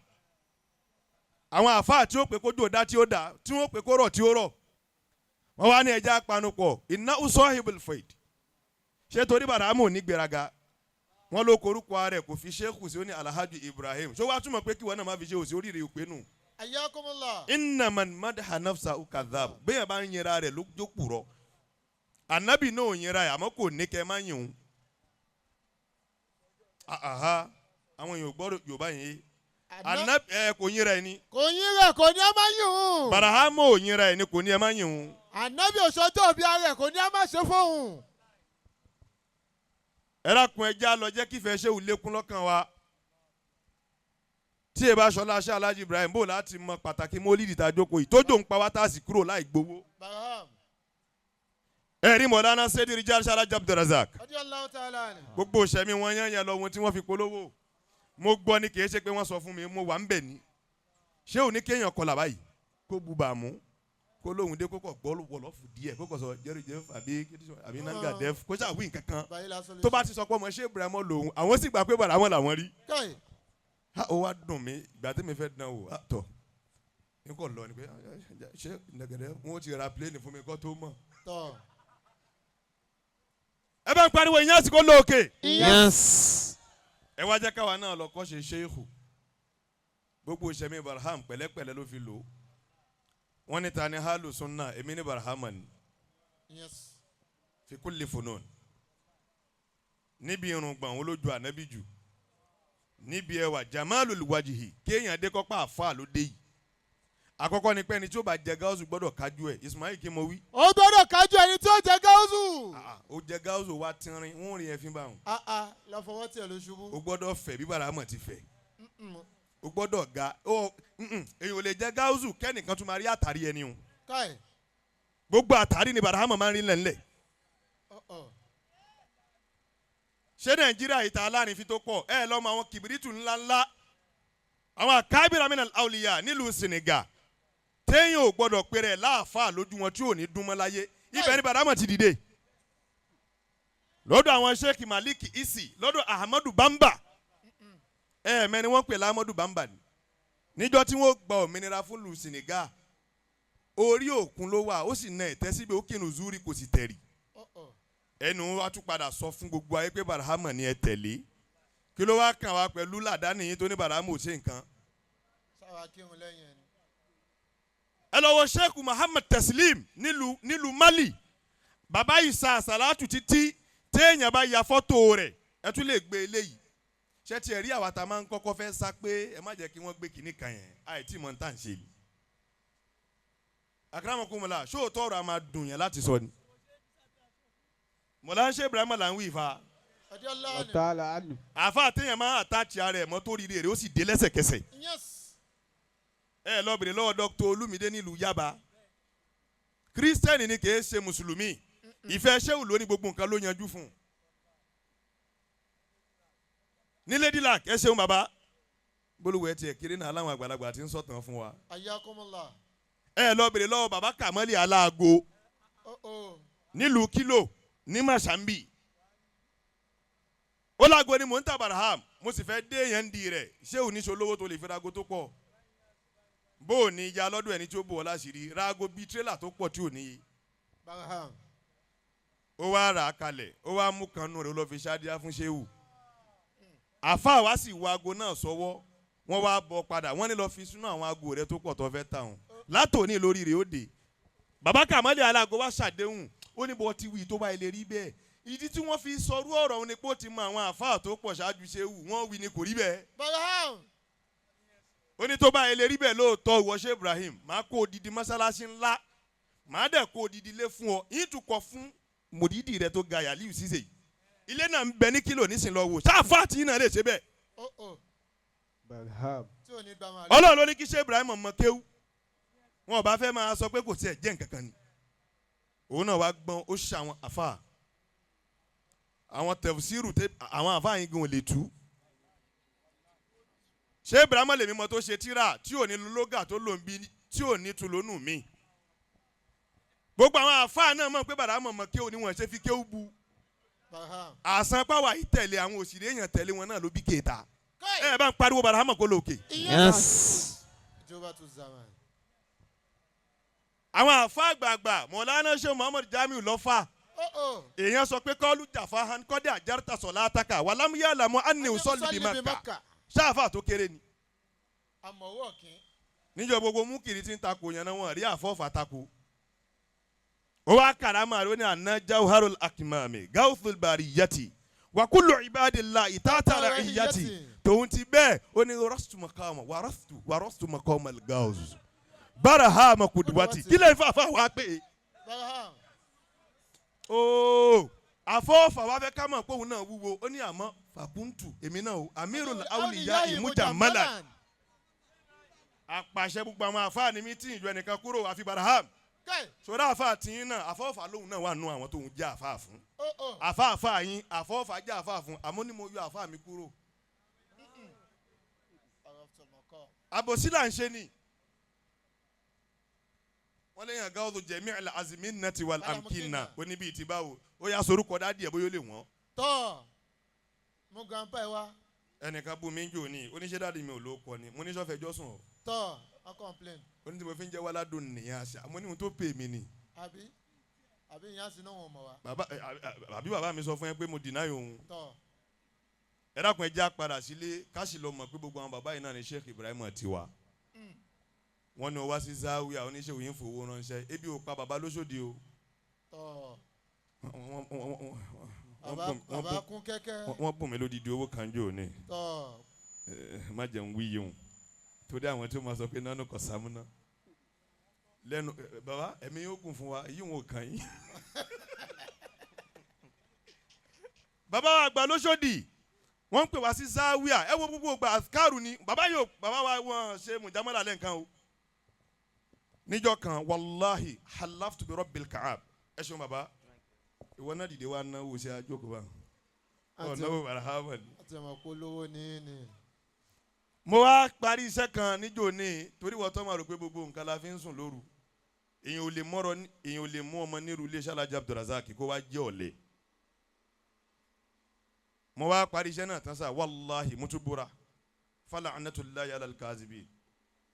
Àwọn àfáà tí ó pè kójú ọ̀dá tí ó dá, tí wọ́n pè kó rọ̀ tí ó rọ̀, wọ́n wá ní ẹja apanupọ̀ iná sahibul faid. Ṣé torí Bàrámù ní gbéraga wọ́n ló korúkọ rẹ̀ kò fi ṣéèkù sí, ó ní Alhaji Ibrahim. Ṣó wàá túmọ̀ pé kí wọ́n náà má fi ṣe òsì oríire òpé nù? Ayakumullah. Innaman madaha nafsa ukadhab, bẹ́ẹ̀ bá ń yẹra rẹ̀ ló jókòrọ̀. Ànábì náà ò yẹra ẹ̀ àmọ́ kò ní kẹ́ má yìn òun. Aha, àwọn èèyàn ò gbọ́dọ̀ Yorùbá yẹn. Ànábì ẹ kò yẹra ẹ ní. Kò yín rẹ̀ kò ní a máa yìn òun. Bàràhámù ò yẹra ẹ ní, kò ní ẹ má yìn òun. Ànábì òṣọjọ́ òbí ara ẹ̀ kò ní a máa ṣe fóun. Ẹ dákun, ẹ já lọ jẹ́ kífẹ́ ṣé ò lékún lọ́kàn wa. Tí ẹ bá ṣọlá ṣe Alhaji Ibrahim bò láti mọ pàtàkì mólídìí tá a jókòó yìí tójò ń pa wá tá a sì kúrò láì gbowó. Barham. Ẹ̀rí Mọ̀lánà Sẹ́dí Rijal Alhaji Abdulrazak. Radiyallahu ta'ala anhu. Gbogbo òṣèmí wọn yán yẹn lọ ohun tí wọ́n fi polówó. Mo gbọ́ ni, kì í ṣe pé wọ́n sọ fún mi, mo wà ń bẹ̀ ni. Ṣé òní kéèyàn kọlà báyìí kó bu bàmú kó lóhùn dé kókò gbọ́ wọ̀lọ́fù díẹ̀ kókò sọ jẹ́rìjẹ́ àbí àbí nanga def kó ṣàwí nǹkan kan Báyìí lásán ló tó bá ti sọ pé ọmọ ṣé Ibrahim lòun, àwọn sì gbà pé bàrà wọn làwọn rí. Káyì. Ha, ó wá dùn mí ìgbà tí mi fẹ́ dán wò á tọ̀ n kò lọ ni pé ṣé nàgẹ̀dẹ̀ wọn ti ra pléènì fún mi kó tó mọ̀. Tọ́. Ẹ bá ń pariwo ìyẹn àsìkò lóòkè. Yes. Ẹ wá jẹ́ káwa náà lọ kọ́ ṣe ṣéèkù. Gbogbo ìṣẹ̀mí Barham pẹ̀lẹ́pẹ̀lẹ́ ló fi lò ó. Wọ́n ní ta ni hálù sunna, èmi ní Barham ni. Yes. Fi kulli funun. Níbi irùngbọ̀n òun ló ju ànábì jù. Níbi ẹwà jamalul wajihi kéèyàn dé kọ́pá àfa ló dé yìí. Àkọ́kọ́ ni pé ẹni tí ó bá jẹ gáúsù gbọ́dọ̀ kájú ẹ̀. Ismail kí mo wí. Ó gbọ́dọ̀ kájú ẹni tí ó jẹ gáúsù. Ó jẹ gáúsù wa tínrín, wọ́n rìn ẹ̀fín báwọn. Lọ fọwọ́ tiẹ̀ ló ṣubú. Ó gbọ́dọ̀ fẹ̀ bí Bàrámọ̀ ti fẹ̀. Ó gbọ́dọ̀ ga. Èyí ò lè jẹ gáúsù kẹ́nìkan tún máa rí àtàrí ẹni o. Káì. Gbogbo àtàrí ni Bàrámọ̀ máa ń rí lẹ́ńlẹ̀. Ṣé Nàìjíríà ìta aláàrin fi tó pọ̀? Ẹ lọ́mọ àwọn kìbìrìtù ńláńlá. Àwọn àkábìrà mìíràn àwòlíyà nílùú Senegal. Téèyàn ò gbọ́dọ̀ péré láàfáà lójú wọn tí ò ní dún mọ́ láyé. Ibẹ̀ ni Bàrámọ̀ ti dìde. Lọ́dọ̀ àwọn Sheikh Malik Isi, lọ́dọ̀ Ahmadu Bamba. Ẹ̀ẹ̀mẹ́ni wọ́n pè láhmadu Bamba ni. Níjọ́ tí wọ́n gba òmìnira fún ìlú Senegal, orí òkun ló wà, ó sì na ẹ̀tẹ́ síbi ó kírun zuri kò sì tẹ̀rì. Ẹnu wa tún padà sọ fún gbogbo ayé pé Bàrámọ̀ ni ẹ tẹ̀lé. Kí ló wá kàn wá pẹ̀lú làdáni yín tó ní Bàrámọ̀ ò ṣe nǹkan? Sáwà kírun lẹ́yìn ẹni. Ẹ lọ wo Sheikh Muhammad Teslim nílùú Mali. Bàbá yìí sa àsàlátù títí téèyàn bá ya fọ́tò rẹ̀ ẹ tún lè gbé eléyìí. Ṣé tiẹ̀ rí àwa tá a máa ń kọ́kọ́ fẹ́ sá pé ẹ má jẹ́ kí wọ́n gbé kinní kan yẹn àìtí mọ̀ ń tà ń ṣe ni. Akramakumullah, ṣóòótọ́ ọ̀rọ̀ a máa dùn yẹn láti sọ ni. Mọ̀lá ń ṣe Ibrahim là ń wí ìfà. Àfa àtẹ̀yàn máa àtàchì ara ẹ̀ mọ́ tó rí rèrè ó sì dé lẹ́sẹ̀kẹsẹ̀. Ẹ lọ bèrè lọ́wọ́ Dr. Olúmídé nílùú Yaba. Kírísítẹ́nì ni kìí ṣe Mùsùlùmí. Ìfẹ́ ṣéwù ló ní gbogbo nǹkan ló yanjú fún un. Ní Ladylak, ẹ ṣeun bàbá. Gbólúwẹ̀ tiẹ̀ kiri náà láwọn àgbàlagbà ti ń sọ̀tàn fún wa. Ayakumullah. Ẹ lọ bèrè lọ́wọ́ bàbá Kàmọ́lì Aláago. Nílùú Kílò ní Màṣámbì. Ó láago ni mò ń ta Barham, mo sì fẹ́ dé yẹn ń di rẹ̀. Ṣé ò ní ṣolówó tó lè fi rago tó pọ̀? Bó o ní ya lọ́dún ẹni tí ó bò ọ́ láṣìírí, rago bíi tírélà tó pọ̀ tí ò níye. Barham. Ó wá rà á kalẹ̀, ó wá mú kanú rẹ̀ ó lọ fi ṣáàdíá fún Ṣéwù. Àfáà wá sì wo aago náà sọ́wọ́, wọ́n wá bọ̀ padà, wọ́n ní lọ fi sínú àwọn aago rẹ̀ tó pọ̀ tó fẹ́ tà wọ́n. Látòní lórí rẹ̀ ó dé. Bàbá Kàmọ́lì Aláago wá ṣàdéhùn, ó ní bọ́ ti wí tó bá ilé rí bẹ́ẹ̀. Ìdí tí wọ́n fi sọrú ọ̀rọ̀ òun ni pé ó ti mọ àwọn àfáà tó pọ̀ ṣáájú Ṣéwù, wọ́n wí ni kò rí bẹ́ẹ̀. Barham. Ó ní tó bá ilé rí bẹ́ẹ̀ lóòótọ́ ìwọ ṣe Ibrahim, máa kó odidi mọ́sálásí ńlá, máa dẹ̀ kó odidi ilé fún ọ, yín tún kọ fún mòdìdí rẹ tó ga Yàlíù Sísè yìí. Ilé náà ń bẹ ní kílò nísìnyí lọ wò, ṣáfà tí náà lè ṣe bẹ́ẹ̀. Barham. Ọlọ́run ló ní kí ṣe Ibrahim ọmọ kéwú. Wọn ò bá fẹ́ máa sọ pé kò tiẹ̀ jẹ́ nǹkan kan ni. Òun náà wá gbọ́n, ó ṣe àwọn àfáà. Àwọn tẹ̀fsíìrù àwọn àfáà yín gan ò lè tú. Ṣé Ibrahim lèmi mọ tó ṣe tíra tí ò ní lóga tó lò ń bí tí ò ní tu lónù mi. Gbogbo àwọn àfáà náà mọ̀ pé Bàrámọ̀ mọ̀ kéwú ni wọ́n ṣe fi kéwú bu. Àsan pàwọ́ yìí tẹ̀lé àwọn òṣèré èèyàn tẹ̀lé wọn náà ló bí kéta. Ẹ bá ń pariwo Bàrámọ̀ kó lókè. Yes. Àwọn àfáà àgbààgbà Mọ̀lánà Sheikh Muhammad Jamiu lọ́fà. Èèyàn sọ pé kọ́lù jàfa han kọ́dé àjàràtà sọ̀lá àtàkà wàlámúyà làmú ànì òsọ̀lì bí Mákà. Ṣáàfà tó kéré ni. Níjọ gbogbo mú kiri tí ń takò yẹn náà wọ́n rí àfọ́fà takò. Ó wá kàrámà ló ní àná Jawharul Akmami Gawthul Bariyati wa kullu ibadillahi tátàrà iyati tòun ti bẹ́ẹ̀ ó ní rọ́ṣtù maqama wà rọ́ṣtù maqama al-gawz Barhama kudwati kí lè fà fà wá pé. Ooo àfọ́fà wa fẹ́ ká mọ̀ pé òun náà wúwo ó ní àmọ́ fàkúntù èmi náà o Amirul Awliya ìmújàmálà àpàṣẹ gbogbo àwọn àfáà ní mítìn ìjọ ẹnìkan kúrò àfi Barham sọdá àfáà tìyín náà àfọ́fà lóhùn náà wà nù àwọn tóun jẹ́ àfáà fún àfáàfáà yín àfọ́fà jẹ́ àfáà fún àmọ́ ní mo yọ àfáà mi kúrò. Àbòsí là ń ṣe ni wọ́n lè yàn gáwọ́dù jẹ̀mí al-azminati wal-amkina oníbi ìtì báwo ó yà sorúkọ dádì ẹ̀ bóyá ó lè wọ́n. Tọ́ mo grandpa ẹ wá. Ẹnìkan bú mi ń jò ní oníṣẹ́ dádì mi ò ló kọ ni mo ní sọ́fẹ̀ẹ́ jọ́sùn o. Tọ́ a complain. Ó ní tí mo fi ń jẹ́ wàládùn nìyẹn àṣà mo ní ohun tó pè mí ni. Àbí àbí ìyá sí náà wọn mọ̀ wá. Bàbá àbí bàbá mi sọ fún ẹ pé mo deny òun. Tọ́ Ẹ dákun ẹ já padà sílé ká sì lọ mọ̀ pé gbogbo àwọn bàbá yìí náà ni Sheikh Ibrahim tiwa. Wọ́n ní o wá sí Zawiya oníṣègùn yìí ń fowó ránṣẹ́ ebi ò pa bàbá lóṣòdì o. Tọ́ bàbá kún kẹ́kẹ́. Wọ́n bùn mí lódìdí owó kan jò ní. Tọ́ Má jẹun wí yìí o torí àwọn tí ó máa sọ pé nánú kò sámúná. Lẹ́nu baba, ẹ̀mí yóò kún fún wa, èyí wọn ò kàn yín. Bàbá wa àgbà lóṣòdì, wọ́n ń pè wá sí záwíà. Ẹ wo gbogbo ìgbà àfikàrù ni bàbá yóò, bàbá wa wọ́n ṣe mùjámọ́lá lẹ́ǹkan o. Níjọ́ kan, wàláhì halaftu bi rabbil kaab. Ẹ ṣeun bàbá, ìwọ náà dìde wa náwó sí ajókòó bá ọ náwó barahama ni. Àti ọmọ polówó ní ní. Mo wá parí iṣẹ́ kan níjó ní torí wọ́n tọ́ ma rò pé gbogbo nǹkan la fi ń sùn lóru. Èèyàn ò lè mọ́rọ̀, èèyàn ò lè mú ọmọ nírú iléeṣẹ́ Alhaji Abdulrasaq kó wá jẹ́ ọ̀lẹ. Mo wá parí iṣẹ́ náà tán sá, wàláhì mo tún búra fala anatulayi alalkazibi.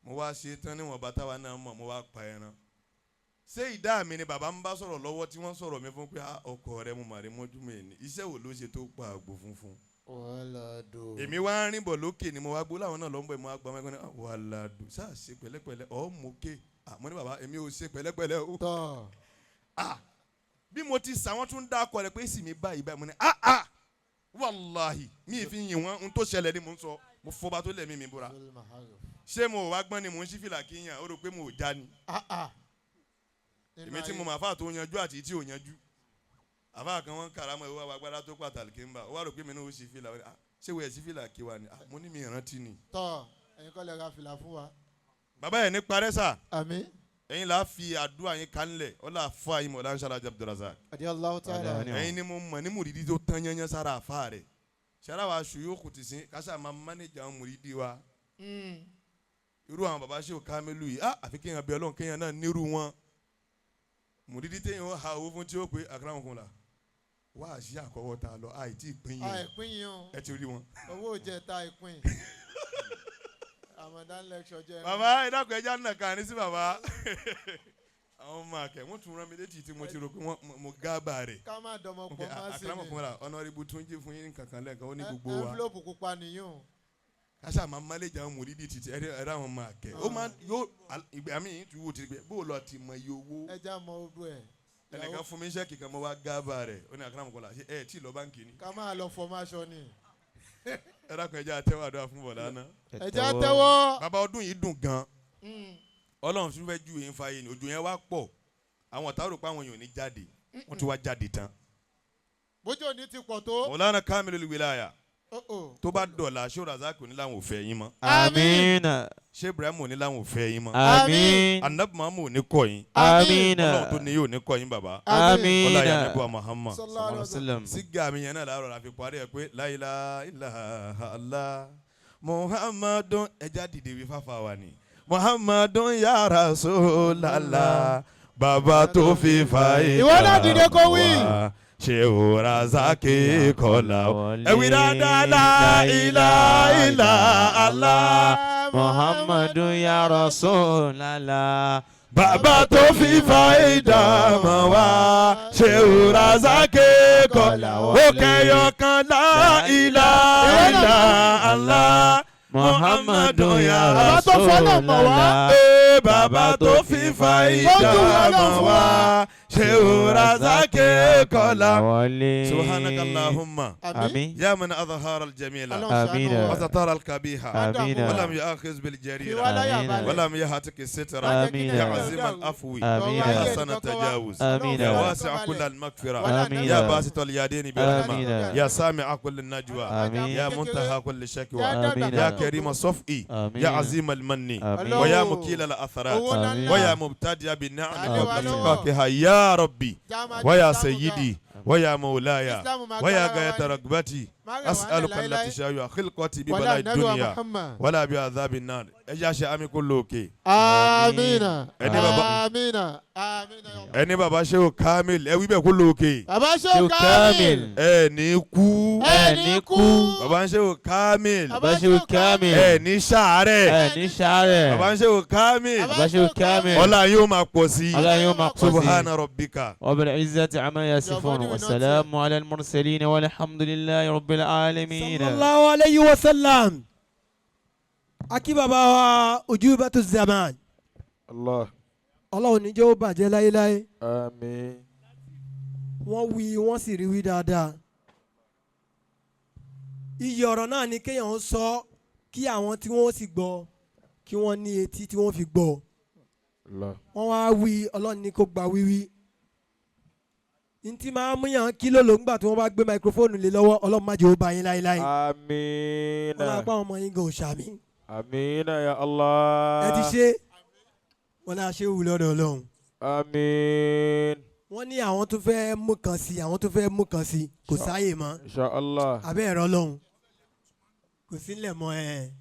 Mo wá ṣe tán níwọ̀n bàtà wa náà mọ̀, mo wá pa ẹran. Ṣé ìdá mi ni bàbá ń bá sọ̀rọ̀ lọ́wọ́ tí wọ́n sọ̀rọ̀ mi fún pé ọkọ rẹ mo mà rí mọ́jú mi ní iṣẹ́ wo ló ṣe tó pa àgbò funfun. Èmi wá ń rìn bọ̀ lókè ni mo wá gbó láwọn náà lọ́ ń bọ̀, mo wá gba ọmọ ẹgbẹ́ náà wàhálà dùn sáà ṣe pẹ̀lẹ́pẹ̀lẹ́ ọ̀ mú ké. Mo ní bàbá èmi ò ṣe pẹ̀lẹ́pẹ̀lẹ́ o. Bí mo ti sà wọ́n tún dá akọ rẹ̀ pé sì mi báyìí báyìí, mo ní wàláhì mi ì fi yìn wọ́n, n tó ṣẹlẹ̀ ni mo ń sọ, mo fọba tó lẹ̀mí mi búra. Ṣé mo wá gbọ́n ni mò ń ṣí fìlà kí n yàn, ó rò pé mo ò já ni. Èmi tí mo máa fà tó yanjú àti tí ò yanjú. Àfáà kan wọ́n kàrà mọ́ ìwà agbára tó pàtàkì ń bà, ó wá rò pé mi náà ó ṣí fìlà. Ṣé wo ẹ̀ ṣí fìlà kí wa ni? Mo ní mi ìrántí ni. Tọ́ ẹ̀yin kọ́ lè ra fìlà fún wa. Bàbá yẹn ní parẹ́ sà. Àmín. Ẹ̀yin là á fi àdúrà yín kanlẹ̀, ọlá fún àyìn mọ̀lá ń ṣàlàjì Abdulrasaq. Radiyallahu ta'ala. Ẹ̀yin ni mo mọ̀ ní mùrídìí tó tán yányán sára àfa rẹ̀. Sara wa aṣọ yóò kù tì sí kásá máa mánéjà àwọn mùrídìí wa. Irú àwọn bàbá ṣe ò Kamilu yìí, àfi kéèyàn bí Ọlọ́run kéèyàn náà nírú wọn. Mùrídìí téèyàn ó ha owó fún tí ó pé akramakumullah. Wá àṣì àkọ́wọ́ ta lọ, àìtí ìpín yìí. Àìpín yìí o. Ẹ ti rí wọn. Owó jẹta ìpín. Ramadan lecture jẹ́. Bàbá ẹ dákun ẹja nà kàn ní sí bàbá. Àwọn ọmọ akẹ́ wọ́n tún rán mi létí tí mo ti rò pé mo gábà rẹ̀. Ká má dọmọ pọ̀ má sí ni. Akramakumullah, Honorable Túnjí fún yín kankan lẹ́ẹ̀kan ó ní gbogbo wa. Envelope pupa nìyún. Kásá máa máléjà àwọn mùrídìí títí ẹ̀rọ àwọn ọmọ akẹ́. Ó máa yóò ìgbà míì tún wò ti gbẹ bó lọ ti mọ iye owó. Ẹja mọ odò ẹ̀. Ẹnìkan fún mi iṣẹ́ kíkan mo wá gábà rẹ̀ ó ní akramakumullah ẹ tí lọ báńkì ni. Ká máa lọ fọmọ aṣọ ni. Ẹ dákun ẹja àtẹ́wọ́ àdúrà fún bọ̀dá náà. Ẹja àtẹ́wọ́. Bàbá ọdún yìí dùn gan. Ọlọ́run tún fẹ́ ju èyí ń fa yìí ni òjò yẹn wá pọ̀. Àwọn ọ̀tá rò pé àwọn èèyàn ò ní jáde. Wọ́n ti wá jáde tán. Bójú òní ti pọ̀ tó. Mọ̀lánà Kamilul Wilaya. Tó bá dọ̀la ṣé Razak ní láwọn ò fẹ́ yín mọ́. Àmín. Ṣé Ibrahim ní láwọn ò fẹ́ yín mọ́. Àmín. Anabi Muhammad ò ní kọ̀ yín. Àmín. Ọlọ́run tó ní yóò ní kọ̀ yín bàbá. Àmín. Ọlá yà nàbí wa Muhammad. Sallallahu alaihi wasallam. Sígá mi yẹn náà láàárọ̀ la fi parí ẹ̀ pé la ilaha illallah Muhammadun ẹja dìde wí fáfá wa ni. Muhammadun ya Rasulallah bàbá tó fi fa ìdààmú wa. Ìwọ náà dìde kó wí. Ṣé Razaki kọlà ẹ̀wí dáadáa la ilaha illallah Muhammadu ya Rasulallah bàbá tó fi fa ìdààmú wa. Ṣé Razaki kọlà ó kẹyọ kan la ilaha illallah Muhammadu ya Bàbá tó fọ́nà mọ̀ wá. Rasulallah bàbá tó fi fa ìdààmú wa. Ṣé Razaki kọlà. Subhanaka Allahumma. Àmín. يا من أظهر الجميل آمين. وستر القبيح آمين. ولم يؤاخذ بالجريرة آمين. ولم يهتك الستر آمين. يا عظيم العفو آمين. يا حسن التجاوز آمين. يا واسع كل المغفرة آمين. يا باسط اليدين برحمة آمين. يا سامع كل النجوى آمين. يا منتهى كل شكوى آمين. يا كريم الصفء آمين. يا عظيم المن آمين. ويا مكيل الأثرات آمين. ويا مبتدئ بالنعم آمين. قبل سقاطها يا ربي ويا سيدي ويا مولاي ويا غاية رغبتي أسألك التي شاء خلقتي ببلاء الدنيا ولا بعذاب النار ẹjá ṣe àmì kó lóòkè. Àmín. Ẹni bàbá Àmín. Àmín. ẹni bàbá ṣe ò Kamil ẹ wí bẹ́ẹ̀ kó lóòkè. Bàbá ṣe ò Kamil. Ẹ ní kú. Ẹ ní kú. Bàbá ṣe ò Kamil. Bàbá ṣe ò Kamil. Ẹ ní ṣàárẹ̀. Ẹ ní ṣàárẹ̀. Bàbá ṣe ò Kamil. Bàbá ṣe ò Kamil. Ọlá yóò máa pọ̀ sí. Ọlá yóò máa pọ̀ sí. Subhana rabbika. وبالعزة عما يصفون والسلام على المرسلين والحمد لله رب العالمين. Sallallahu alayhi wa sallam. Akí bàbá wa Ujubatu Zaman. Allah. Ọlọ́run ní jẹ́ ó bàjẹ́ láéláé. Àmín. Wọ́n wí wọ́n sì rí wí dáadáa. Iyì ọ̀rọ̀ náà ni kéèyàn sọ kí àwọn tí wọ́n sì gbọ́ kí wọ́n ní etí tí wọ́n fi gbọ́. Allah. Wọ́n wá wí, Ọlọ́run ní kó gba wíwí. Ntí máa mú yàn kí ló ló ń gbà tí wọ́n bá gbé microphone lé lọ́wọ́, Ọlọ́run má jẹ́ ó bá yín láéláé. Amina. Wọ́n lápá ọmọ yín gan òṣàmì. Amina ya Allah. Ẹ ti ṣe wọ́n náà ṣe wù lọ́dọ̀ Ọlọ́run. Amin. Wọ́n ní àwọn tó fẹ́ mú kan sí, àwọn tó fẹ́ mú kan sí, kò sáàyè mọ́. Insha Allah. Abẹ́ ẹ̀rọ Ọlọ́run kò sílẹ̀ mọ́ ẹ̀.